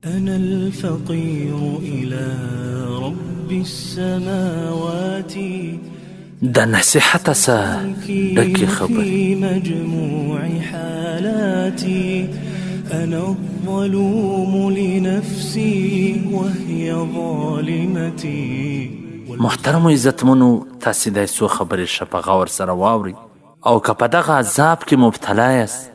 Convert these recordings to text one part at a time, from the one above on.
أنا الفقير إلى رب السماوات. د نصیحت څخه ډکې خبرې. في مجموع حالاتي أنا الظلوم لنفسي وهي ظالمتي. محترمو عزتمنو، تاسې دا څو خبرې ښه په غور سره واورئ، او که په دغه عذاب کې مبتلا یاست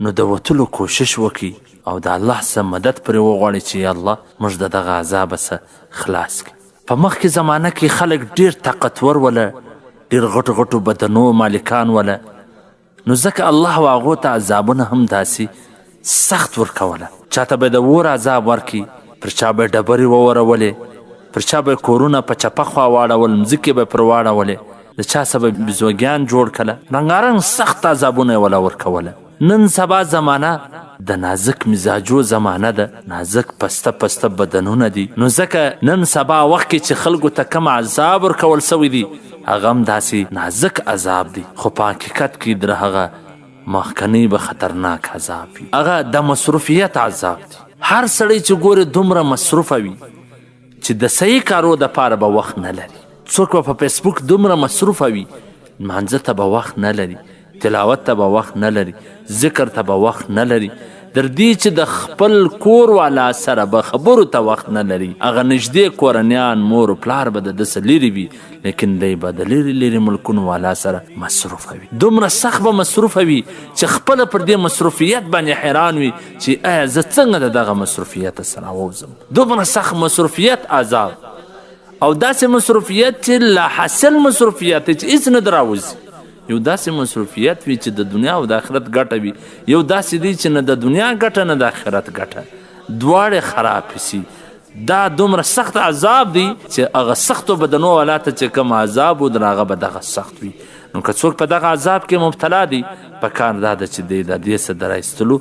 نو د وتلو کوشش وکړئ او د الله څخه مدد پرې وغواړئ چې یا الله موږ د دغه عذابه څخه خلاص کړي. په مخکې زمانه کې خلک ډېر طاقتور وله، ډېر غټو غټو بدنو مالکان وله، نو ځکه الله و هغو ته عذابونه هم داسې سخت ورکوله. چاته به د اور عذاب ورکړي، پر چا به ډبرې وورولې، پر چا به کورونه په چپه خوا واړول، مځکې به پر واړولې، د چا څخه به بیزوګیان جوړ کړه، رنګارنګ سخت عذابونه یې وله ورکوله. نن سبا زمانه د نازک مزاجو زمانه ده، نازک پسته پسته بدنونه دي، نو ځکه نن سبا وخت کې چې خلکو ته کوم عذاب ورکول سوی دی هغه هم داسې نازک عذاب دی، خو په حقیقت کې در هغه مخکنی به خطرناک عذاب وي، هغه د مصروفیت عذاب دی. هر سړی چې ګوري دومره مصروفه وي چې د صحیح کارو دپاره به وخت نه لري. څوک به په فیسبوک دومره مصروفه وي، لمانځه ته به وخت نه لري، تلاوت ته به وخت نه لري، ذکر ته به وخت نه لري، در دې چې د خپل کور والا سره به خبرو ته وخت نه لري. هغه نږدې کورنیان مور و پلار به د ده څخه لرې وي، لیکن دی به د لرې لرې ملکونو والا سره مصروفه وي. دومره سخت به مصروفه وي چې خپله پر دې مصروفیت باندې حیران وي چې آیا زه څنګه د دغه مصروفیت سره راووځم. دومره سخت مصروفیت عذاب، او داسې مصروفیت چې لا حاصل مصروفیت دی چې هېڅ نه دراوځي. یو داسې مصروفیت وي چې د دنیا او د آخرت ګټه وي، یو داسې دی چې نه د دنیا ګټه نه د آخرت ګټه، دواړې خرابې سي. دا دومره سخت عذاب دی چې هغه سختو بدنو والا ته چې کوم عذاب و در هغه به دغه سخت وي. نو که څوک په دغه عذاب کې مبتلا دی، په کار دا ده چې دی د دې څه د راایستلو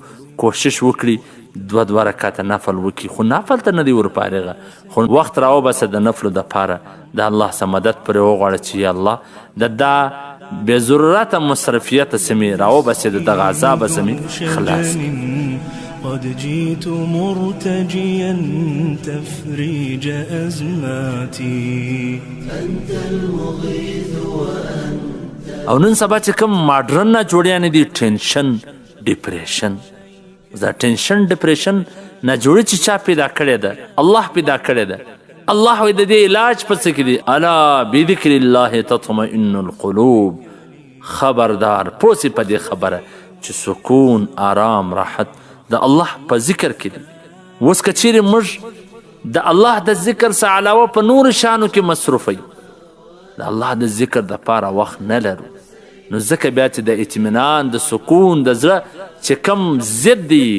کوشش وکړي، دوه دوه رکعته نفل وکړي، خو نفل ته نه دی ورفارغه، خو وخت راوباسه د نفلو دپاره، د الله څخه مدد پرې وغواړه چې یا الله د دا بې ضرورته مصرفیت څخه مې راوباسې، د دغه عذابه څخه مې خلاص کړي. قد جيت مرتجيا تفريج أزماتي. أنت المغيث وأنت. او نن سبا چې کوم ماډرن نه جوړیانې دي، ټینشن ډیپریشن، دا ټینشن ډیپریشن نه جوړی چې چا پیدا کړی ده، الله پیدا کړی ده. الله وایي د دې علاج په څه کې دی؟ الا بذکر الله تطمئن القلوب. خبردار پوه سئ په دې خبره چې سکون، آرام، راحت د الله په ذکر کې دی. اوس که چیرې موږ د الله د ذکر څخه علاوه په نورو شیانو کې مصروف یو، د الله د ذکر دپاره وخت نه لرو، نو ځکه بیا چې د اطمینان، د سکون، د زړه چې کم ضد دی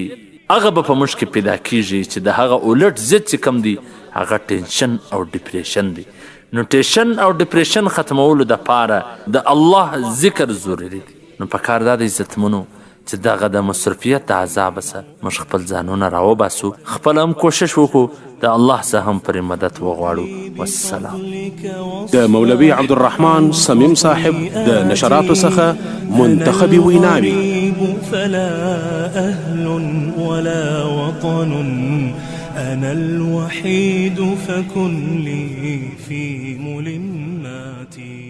هغه به په موږ کې پیدا کیږي، چې د هغه الټ ضد چې کم دی هغه ټینشن او ډیپریشن دی. نو ټینشن او ډیپریشن ختمولو دپاره د الله ذکر ضروري دی. نو په کار دا دی عزتمنو چې دغه د مصرفیت د عذابه څخه موږ خپل ځانونه راوباسو، خپل هم کوشش وکړو، د الله څخه هم پرې مدد وغواړو. والسلام. د مولوي عبدالرحمن صمیم صاحب د نشراتو څخه منتخبې ویناوې. فلا أهل ولا وطن أنا الوحيد فكن لي في ملماتي.